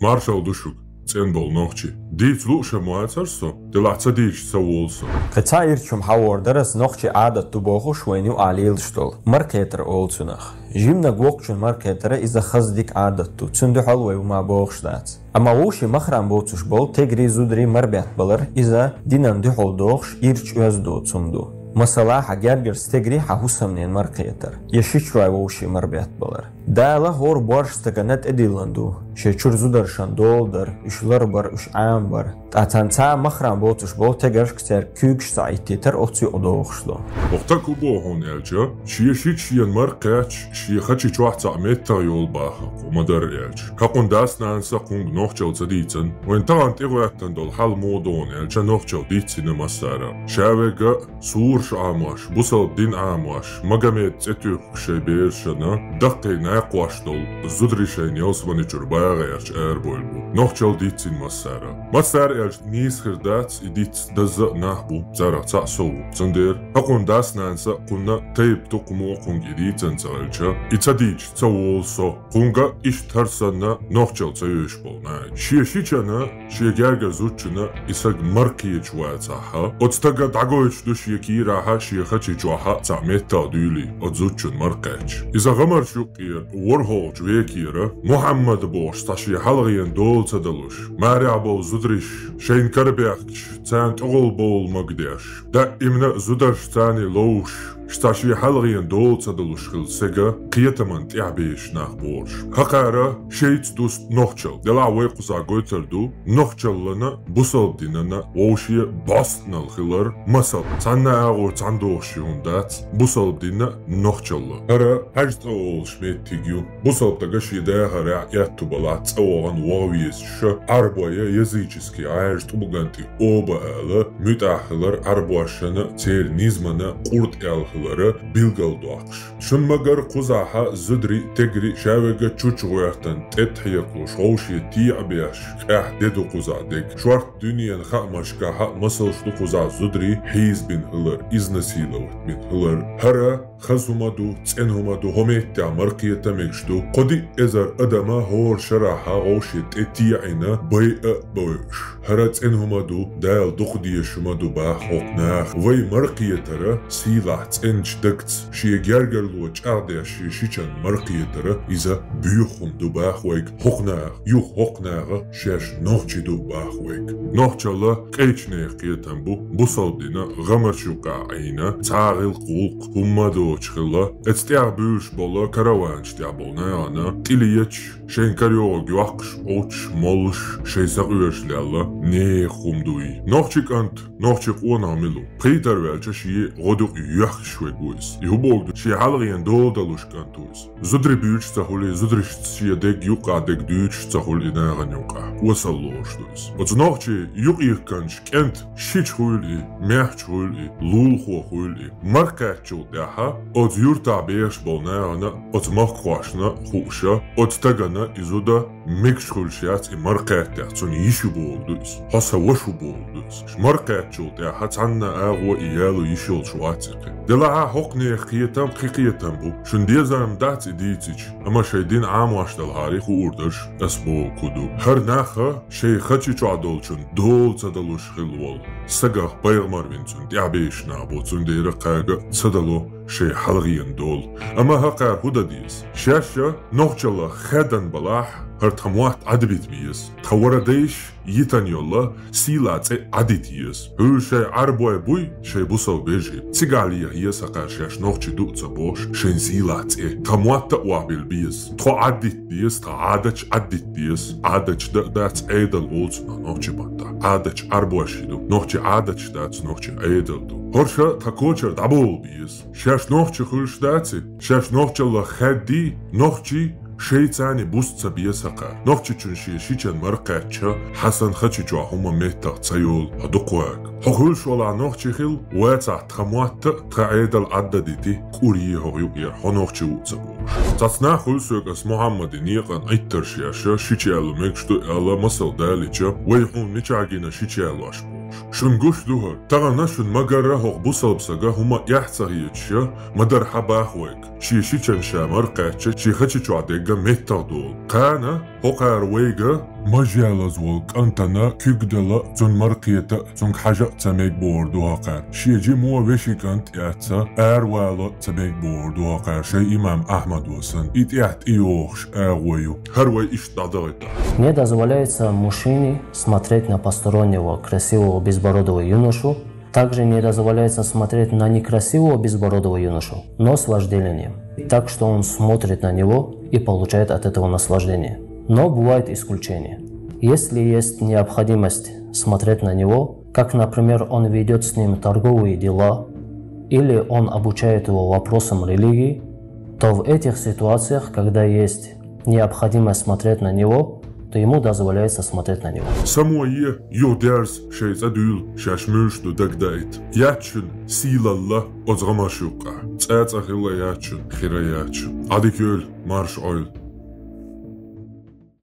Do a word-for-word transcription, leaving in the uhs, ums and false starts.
Маршалла ду шуга, цӀена болу нохчий. Дийца лууш а ма вацара со, делахь ца дийцича ца волу со. Кхин цхьа ирча хӀума хьахор дара ас, нохчийн Ӏадат ду бохуш вайна юкъахь лелаш долу. Маркхетар олу цунах. Жиманиг воккхачун маркхетар иза хаза дика Ӏадат ду, цуьнан дуьхьал вай хӀума бохуш дац. Амма вовшийн махран боцуш болу тегри, зудари марбеттабалар иза динан дуьхьал дохуш ирча оьзда доцу хӀума ду. Масала, хьан гергара стегри, хьан хӀусамнин маркхетар, я шичой вовшийн марбеттабалар. Дала хӀора боьрша стагана тӀедиллина ду, шен чуьра зударшна дола дар, уьш ларбар, уьш Ӏамабар. Ткъа царна цхьа махран боцуш болу тегаршка цаьрга куьйгаш ца Ӏиттийтар оцу юкъа дохуш ду. Вокху стаг хӀун боху хьуна аьлча, шен шича шена маркхаьчча, шен хачи чохь цхьаъ меттах йолу баха кху ма-дарра аьлча. Хьакхуьнан дас-нанас а кхуьнга нохчалла ца дийцина. Вайн тахана тӀехӀоьттина долу хьал муха ду хьуна аьлча, нохчалла дийцина массара. Ша верг а сураш Ӏамош, бусалба дин Ӏамош, Магомедан цӀе туьйхкуш шайн берашна, даккхий накхош долу зударий шайна ялсамани чуьра багӀа гӀерташ арабевлла бу. Нохчалла дийцина массара. Массара аьлча нийса хир дац, и дийца дазза а нах бу, царах цхьаъ со ву. Цундела хьакхуьнан дас-нанас а кхунна тайпа тукхамо а кхуьнга и дийцина ца хилча, и ца дийцича ца волу со. Кхуьнга иштта хӀара санна нохчалла ца оьшуш болу нах. Шен шичана, шен гергара зудчунна и стаг маркхеташ вацахь, оцу стага дӀагойтуш ду шен кийрахь а, шен хачи чохь а цхьаъ меттах дуьйлий оцу зудчунна маркхаьчча. Иза гӀамарш юккъера ворхӀалгӀачу векера Мухьаммад бохуш цхьа шен хьалхарна дола ца далуш, марехь болу зударий шайна карабаьхкича, царна тӀехула бовла магадеш, даимна а зударш царна ловш, цхьа шен хьалхарна дола ца далуш хилла стаг кхетамна тӀаьхьабевлла нах бу уьш. ХӀокхара шайца ду нохчалла. Делахь вай кхузахь гойтур ду нохчаллина, бусалба динна вовшийн бӀостанал хилар, масала, цхьана агӀор цхьаьна дохуш хӀума дац, бусалба динна нохчалла. ХӀара хьаьжцӀа олуш меттиг ю. Бусалба стага шен дахарехь аьтту балахь цӀа вахана ваха везаш, Ӏарбойн языческий Ӏаьржа тӀулган тӀе оба ала, муьтӀахь хилар Ӏарбошна, церан низамна къурд аьлла хилар билгалдоккхуш. Шуна ма-гарра кхузахь зударий, тегри ша верг а чучча гӀоьртина тӀетта хьекхалуш, вовшийн тӀе а беш, къаьхьа де ду кхузахь дерг. Шорта дуьненан хаамашкахь а масалш ду кхузахь зударий хьийзабина хилар, изнасиловать бина хилар. ХӀара хаза хӀума ду, цӀена хӀума ду, хӀокху меттехь маркхета мегаш ду. Кхо-диъ эзар адама хӀора шарахь вовшийн тӀе теӀина, байа а бойуш. ХӀара цӀена хӀума ду, Дала дукха дезаш хӀума ду баха хӀокху наха. Вай маркхетар сийлахь цӀеначу дагца, шен гергарло чӀагӀдеш шен шичана маркхетар, иза боьха хӀума ду баха вайга хӀокху наха. Юха хӀокху наха шаьш нохчий ду баха вайга. Нохчалла къечу нехан кхетам бу, бусалба динан гӀамарш юккъехь Ӏийна, цхьа гӀиллакх-гӀуллакх хӀумма а доцуш хилла, оцу тӀехь буьйлуш болу караванаш тӀехь болу нахана тӀелеташ, шайна карайогӀург йоккхуш, Ӏовттуш, моллуш, шайн сакъоьруш лелла нехан хӀума ду и. Нохчи кӀант, нохчи къонах мила ву? Пхийтар ваьлча шен гӀодаюкъ йоьхкуш верг ву иза. И хӀун бохург ду, шен хьалхарна дола далуш кӀант ву иза. Зударий буьйцуш ца хуьлий, зударшца шен дерг юккъехь дерг дуьйцуш ца хуьлий нахана юккъехь, осал лоруш ду иза. Оцу нохчийн юкъ-йихкинчу кӀентан шича хуьлу и, маьхча хуьлу и, лулахо хуьлу и. Маркхаьччул тӀаьхьа оцу юьртахь бехаш болу нахана, оцу махкахошна хууш, оцу стагана и зуда мегаш хуьлуш яц и маркхаьттехь, цунна йиш ю бохург ду иза. Хьо сан ваша ву бохург ду иза. Маркхаьччул тӀаьхьа цхьанна агӀор и яло йиш йолуш вац и кхин. Делахь а хӀокху нехан кхетам пхи кхетам бу. Шуна дезар-м дац и дийцича, амма шайн дин Ӏамош далахьара хуур дара ас бохург хӀун ду. ХӀара нах шайн хачи чохь долчунна дола ца далуш хилла волу стагах пайхамар вина цунна тӀаьхьабевлла нах бу, цундела кхага ца дало шайн хьалхарна дола. Амма хӀокхара хӀун дан деза? Шаьш а нохчалла хаьдда балахь, хӀара тхан мотт Ӏадбита беза. Тхан вара дайша йитина йолу сийлахь цӀе Ӏадита еза. Хьуьлла шайн Ӏарбой буй, шайн бусалба вежарий. Цигахь леха еза хӀокхара шаьш нохчий ду ца бохуш, шайн сийлахь цӀе. Тхан мотт а охьабилла беза. Тхо Ӏаддита деза, тхан Ӏадаташ Ӏаддита деза. Ӏадаташ дан а дац, Ӏедал олу цунах нохчийн маттахь. Ӏадаташ Ӏарбошкий ду. Нохчийн Ӏадаташ дац, нохчийн Ӏедал ду. ХӀорш тхан кочара дӀабовла беза. Шаьш нохчий хуьлуш дац и? Шаьш нохчалла хаьдда, нохчий шайца а буса ца беза хӀокхара. Нохчичунна шен шичана маркхаьчча, хьан санна хачи чохь хӀума меттах ца йолу, хьо дукха ваьгу. Хьо хуьлуш валахь нохчи хила, вацахь тхан мотт а, тхан Ӏедал Ӏадда дити, кӀур йий хьо юкъера, хьо нохчи ву ца бохуш. Цхьацца нах хуьлу соьга ас Мухьаммадан некъан Ӏиттарш еш, шича яло мегаш ду аьлла, масал далийча, вай хьуна мичахь гина шича ялош бохуш. Шуна гуш ду хӀара, тахана шуна ма-гарра хӀокху бусалба стага хӀума эхь ца хеташ, ма-дарра хьан баха вайга. Шен шичана ша маркхаьчча, шен хачи чохь дерг меттах долу. Кхана ХӀокхара вайга маж ялаза волу кӀантана куьг дала, цунна мара кхета, цуьнга хьажа а ца мега бохур ду хӀокхара. Шен жима вешин кӀант эцца, аравала а ца мега бохур ду хӀокхара, шайн имам Ахьмадо санна. И тӀехь тӀейогӀуш агӀо ю. ХӀара вай иштта дӀадахийта. Не дозволяется мужчине смотреть на постороннего красивого безбородого юношу. Также не дозволяется смотреть на некрасивого безбородого юношу, но с вожделением, так что он смотрит на него и получает от этого наслаждение. Но бывают исключения. Если есть необходимость смотреть на него, как, например, он ведёт с ним торговые дела, или он обучает его вопросам религии, то в этих ситуациях, когда есть необходимость смотреть на него, то ему дозволяется смотреть на него. Само е, юха дерза шайн цӀа дуьйла, шаьш муьлш ду дагадаийта. Яц шуна сийлалла оцу гӀамаш юккъехь. ЦӀа-цӀа хилла яц шуна, хира яц шуна. Ӏадика йойла, марша Ӏойла.